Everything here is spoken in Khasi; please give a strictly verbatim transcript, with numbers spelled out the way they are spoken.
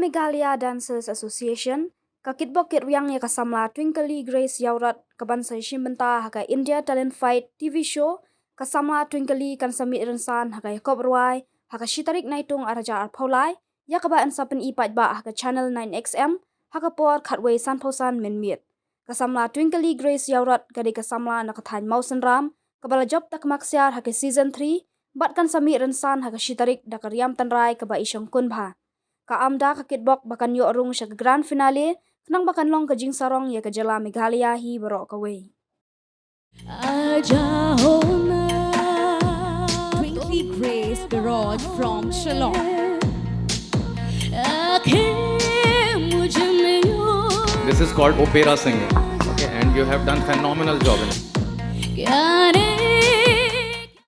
Meghalaya Dancers Association, ka kitbok kitrwiang ïa ka samla Twinkly Grace Ïawrot, kaban sa ïashim bynta ha ka India Talent Fight T V show. Ka samla Twinkly kan sa mih rynsan ha ka ïakop rwai ha ka shi tarik Naitung ar hajar arphew lai, ïa kaba yn sa pyni paidbah ha ka Channel nine X M ha ka por khatwei sanphew san mynmiet. Ka samla Twinkly Grace Ïawrot ka dei ka samla na ka thaiñ Mawsynram, kaba la jop takma ksiar ha ka season three, bad kan sa mih rynsan ha ka shi tarik da ka riam tynrai kaba i shongkun bha. Ka amda ka kitbok ba kan ïoh rung sha ka grand finale, khnang ba kan long ka jingsarong ïa ka jylla Meghalaya hi baroh kawei. Twinkly Grace Ïawrot from Shillong. This is called opera singing. Okay, and you have done phenomenal job in it.